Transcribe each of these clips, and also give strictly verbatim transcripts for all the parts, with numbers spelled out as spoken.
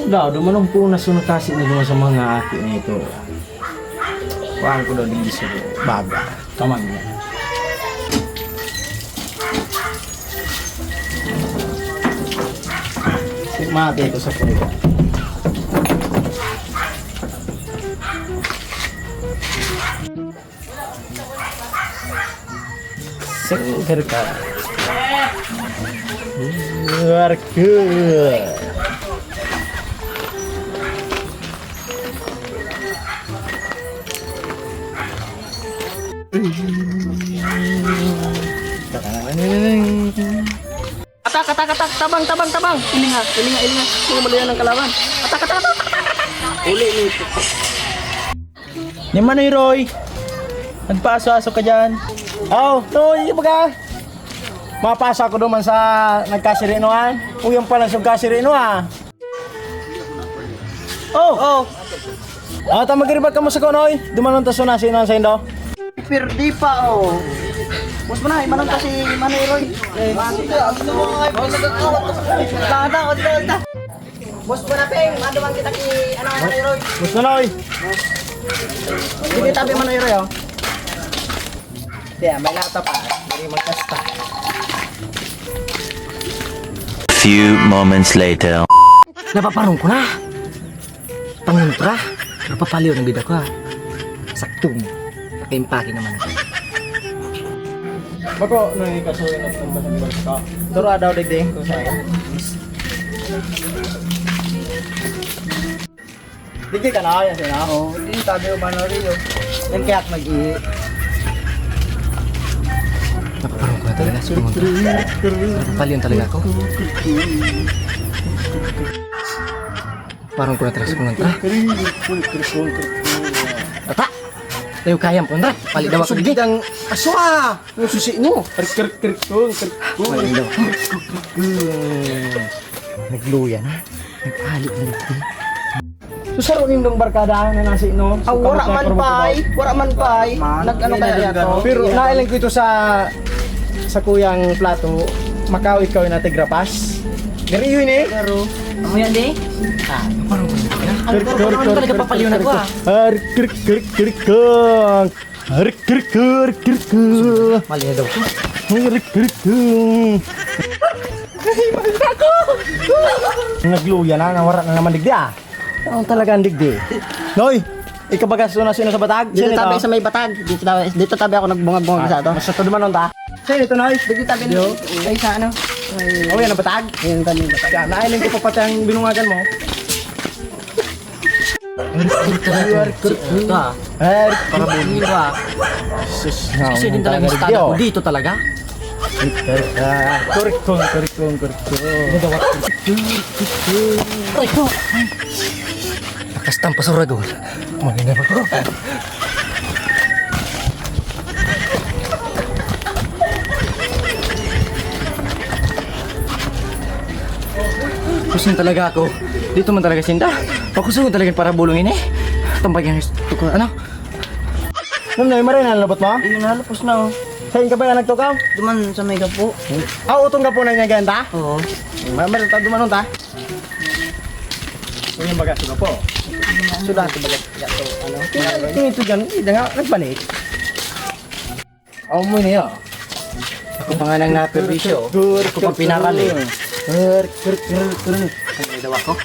Daw, dumanon po na sunod kasi na duman sa mga aki na ito. Kuhaan ko daw din gusto ko. Baga. Kamang niya. Mati ito sa puno. Singkir ka. Luar ka. Atak, atak, atak, tabang, tabang, tabang. Ilinga, ilinga, ilinga. Mga maluya ng kalaban. Atak, atak, atak, atak. Uli ni. Ni Manoy Roy. Nagpaaso-aso ka dyan. Oh, Roy, iba ka. Mapasa ko naman sa nagkasirinoan. Uy, ang pala sa kasirinoan. Oh! Oh! Ah, ta magribag ka mo sa kunoy. Dumanon ta suna si Inang Saindo. Perdi pa, oh. Boss mo na, imanon ta si Manoy Roy. Tada, tada, tada. Boss mo na, Peng. Maduman kita ki, ano, Manoy Roy. Boss Manoy. Sige, tabi Manoy Roy, oh. Kaya, may lata pa. Dali magkasta. Few moments later. Napaparong ko na. Pangontra. Pero papaliw ng bida ko ha. Saktong. Pakimpake naman ako. Bako, nung ikasuyo na sa pagkakaliwan ko. Turo daw digding ko sa iyo. Digdi ka na, yan siya na. Oo, hindi tabi yung mano rin yun. Yan kaya ako nag-ihi. Napaparong ko na talaga. Sabi mo, napapaliw talaga ako. Parang ko na talaga sa pangontra. Tata! Tayo kaya mo, kontra. Pali daw ako, sige. Ang aswa! Ang susi mo! Krik, krik, krik, kong, krik, kong. Nagluya na. Nag-alik na dito. So, saro nindong barkada na nasi, no? Ah, wala man pay, wala man pay. Nag-ano kaya niya to? Pero nailing ko ito sa sa kuyang plato, makaw ikaw na tigrapas. Gari yun eh. Amo yan, di? Ang kor-, kor-, talaga papaliw na ko, ah. Krik, krik, krik, kong. Krik, krik, krik, krik, kong. Mali na daw. Krik, krik, kong. Nagluya na, nawara na naman digdi ah. Ang talagang digdi. Noy, ikabagas na sino sa batag? Dito tabi sa may batag. Dito tabi, dito tabi ako nagbungag-bungag sa ato. Basta to dumanon ta. Sino ito, Noy? Dito tabi na. Ay, sa ano? Oh, yan ang batag? Ayan tabi yung batag. Yan, nailing ko pa pati ang binungagan mo. Ito, ah. Her, Para bumira. sus, Kasi din talaga ang estado ko dito talaga. Kurikong, kurikong, kurikong. Aray ko! Bakas tan pasuragon. Maganda pa ko. Kusog talaga ako. Dito man talaga sinda. Pakusog talaga para bulong ini. Tambag yan. Ano? Nung na, maray na nalabot mo? Ayun, nalapos na oh. Saan ka ba yan nagtukaw? Duman sa may gapo. Ah, utong ka po na niya ganda? Oo. Maray ta dumanon ta. Kung yung bagas ko po. Sudah sa bagas. Gato, ano? Tingnan ito dyan. Hindi na nga. Nagbalik. Aw mo niya. Ako pa nga nang naperbisyo. Ako pa pinarali. Gur, gur, gur, gur. Ang may dawa ko.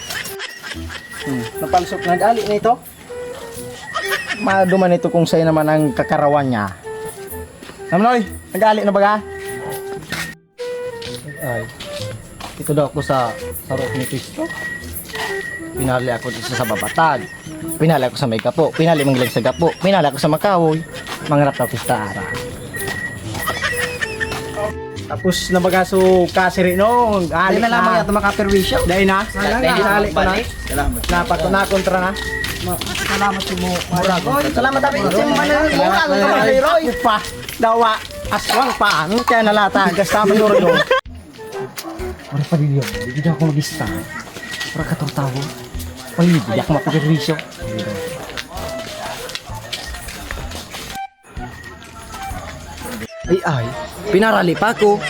Hmm. Napalsok. Nag-ali na ito. Maduman ito kung sa'yo naman ang kakarawan niya. Namnoy, nag-ali na baga? Ay, ito daw ako sa sarok ni Cristo. Pinali ako dito sa babatag. Pinali ako sa may gapo. Pinali manggilag sa gapo. Pinali ako sa makahoy. Mangarap ako sa ara. Tapos na baga so kasiri no. Dahil na lamang yato makaperwisyo. Dahil na. Dahil na. Napag nakontra na. Salamat sa mo. Oy, salamat tabi sa mga manang mura. Ako pa. Dawa. Aswang pa. Ano kaya nalata? Gasta mo yung Ora pa din yun. Hindi na ako mag-ista. Ora katortawo. Pag hindi ako makaperwisyo. Ay, ay. Pinarali pa ako.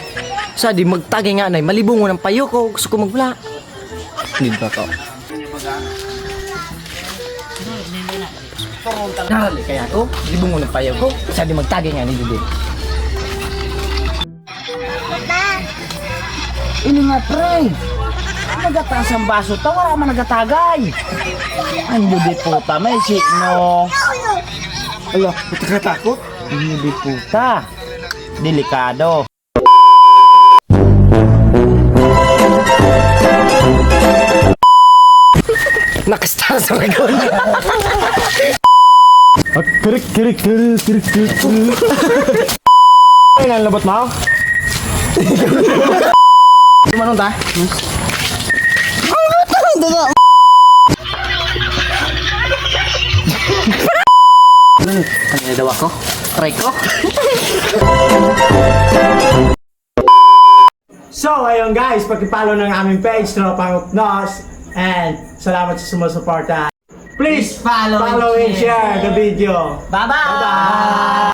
Sa di magtagay nga, nay, malibungon ang payo ko. Gusto ko magwala. Hindi ba ka? Dali kaya ko, libungon ang payo ko. Sa di magtagay nga ni Didi. Ini nga, pre. Nagataas ang baso ta, wala man nagatagay. Ang Didi puta, may sino. Ala, nakakatakot. Ang Didi puta. Delikado. Nakastar sa ragon. Ah, kirik, kirik, kirik, kirik, kirik, kirik. Ay, nang labot mo? Tumanon ta? Ano daw ako? Try ko? So, ayun guys, paki-follow ng aming page, Tropang Upnos. And salamat sa sumusuporta. Please follow and share the video. Bye-bye! Bye-bye!